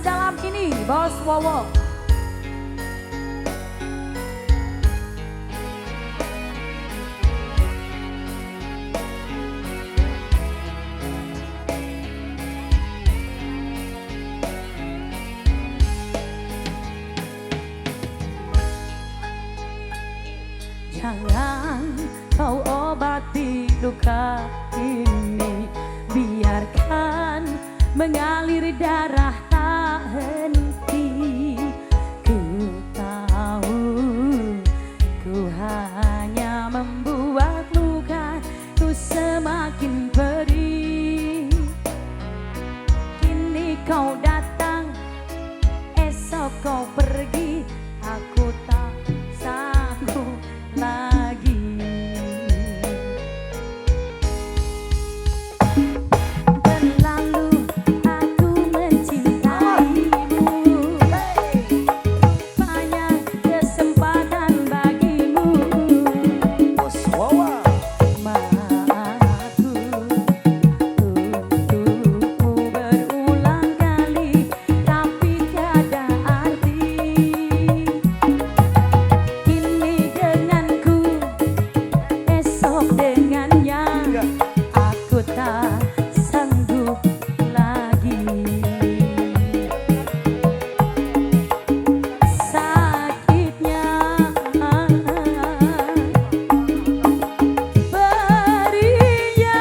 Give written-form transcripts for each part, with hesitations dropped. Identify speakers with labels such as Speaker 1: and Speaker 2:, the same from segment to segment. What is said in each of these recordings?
Speaker 1: sedalam ini, Bos Wowo. Jangan kau obati luka ini, biarkan mengalir darah tak henti. Ku tahu ku hanya membuat luka ku semakin pedih. Kini kau datang, esok kau pergi, aku tak sanggup lagi. Terlalu aku mencintaimu, rupanya kesempatan bagimu.
Speaker 2: Bos Wawa.
Speaker 1: Maafku untukmu berulang kali, tapi tiada arti. Kini denganku, esok dengannya, aku tak sanggup lagi. Sakitnya, perihnya,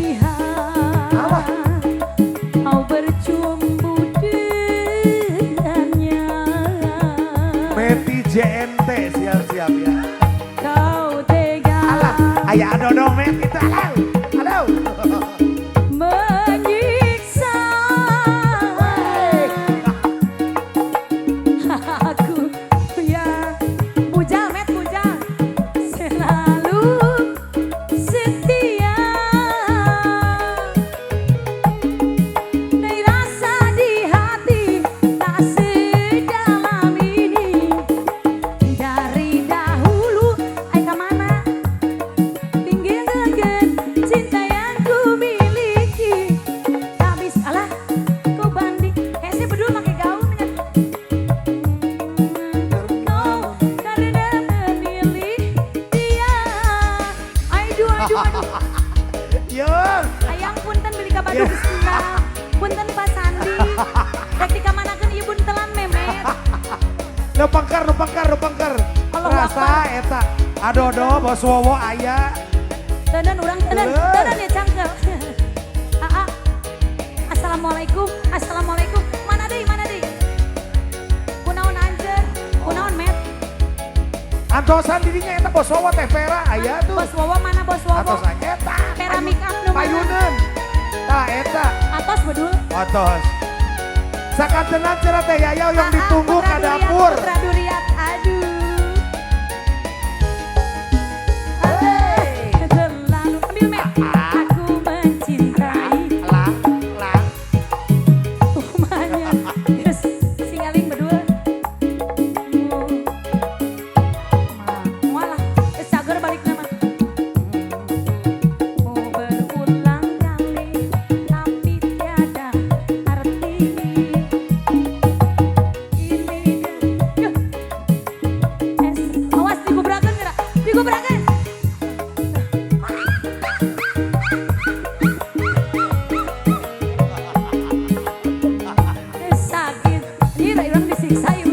Speaker 1: melihat kau bercumbu dengannya.
Speaker 2: Meti JNT siap-siap ya.
Speaker 1: Kau tega
Speaker 2: Alah, ayah adodo met itu alah. Aduh.
Speaker 1: menyiksa aku ya. Bujang, met bujang, selalu setia. Dari rasa di hati tak sedalam ini. Dari dahulu, ay kamana? Tinggalkan cinta yang ku miliki. Habis alah, kau banding. Hese berdua pakai gaun kan? Kau karena memilih dia. Aduh, aduh, aduh.
Speaker 2: Yur.
Speaker 1: Ayang punten beli ka Bandung bismillah. Punten Pak Sandi. Rek dikamanakeun ieu buntelan memet.
Speaker 2: Nu pengker, nu pengker, nu pengker.
Speaker 1: Allahu
Speaker 2: Rasa
Speaker 1: Akbar.
Speaker 2: Eta. Adodo Bos Wowo aya.
Speaker 1: Tenan urang tenan,
Speaker 2: Eh.
Speaker 1: tenan ya cangkel. Aa. Assalamualaikum, assalamualaikum. Mana deui, mana deui? Kunaon anjeun? Kunaon met?
Speaker 2: Antosan dirinya eta Bos Wowo teh Vera aya tuh.
Speaker 1: Bos Wowo mana Bos Wowo?
Speaker 2: Antosan eta.
Speaker 1: Vera make up nu mana?
Speaker 2: Payuneun. Tah eta.
Speaker 1: Atos bedul.
Speaker 2: Atos. Sakantenan cenah teh Yaya yang
Speaker 1: Aa,
Speaker 2: ditunggu
Speaker 1: Putra
Speaker 2: ka
Speaker 1: Duriat,
Speaker 2: dapur.
Speaker 1: Putra Duriat, aduh.
Speaker 2: Hey.
Speaker 1: Terlalu ambil met. Aku mencintai
Speaker 2: Lah, lah.
Speaker 1: umanya. Terus singaling berdua. Mualah, cager balik nama. Mau berulang kali, tapi tiada arti. Ini dia. Yuh. Es, awas digubrakeun geura. Digubrakeun. Sakit. Ini urang disiksa ieu.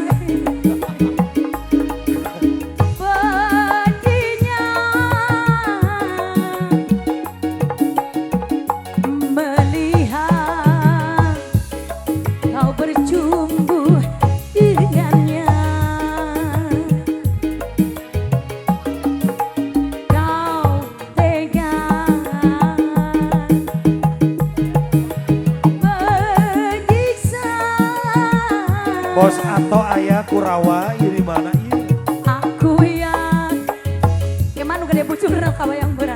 Speaker 1: Pedihnya melihat kau bercumbu dengannya. Kau tega menyiksa.
Speaker 2: Bos Ato aya Kurawa ieu di mana ieu?
Speaker 1: Aku yang gimana gede bujur kabayang berat.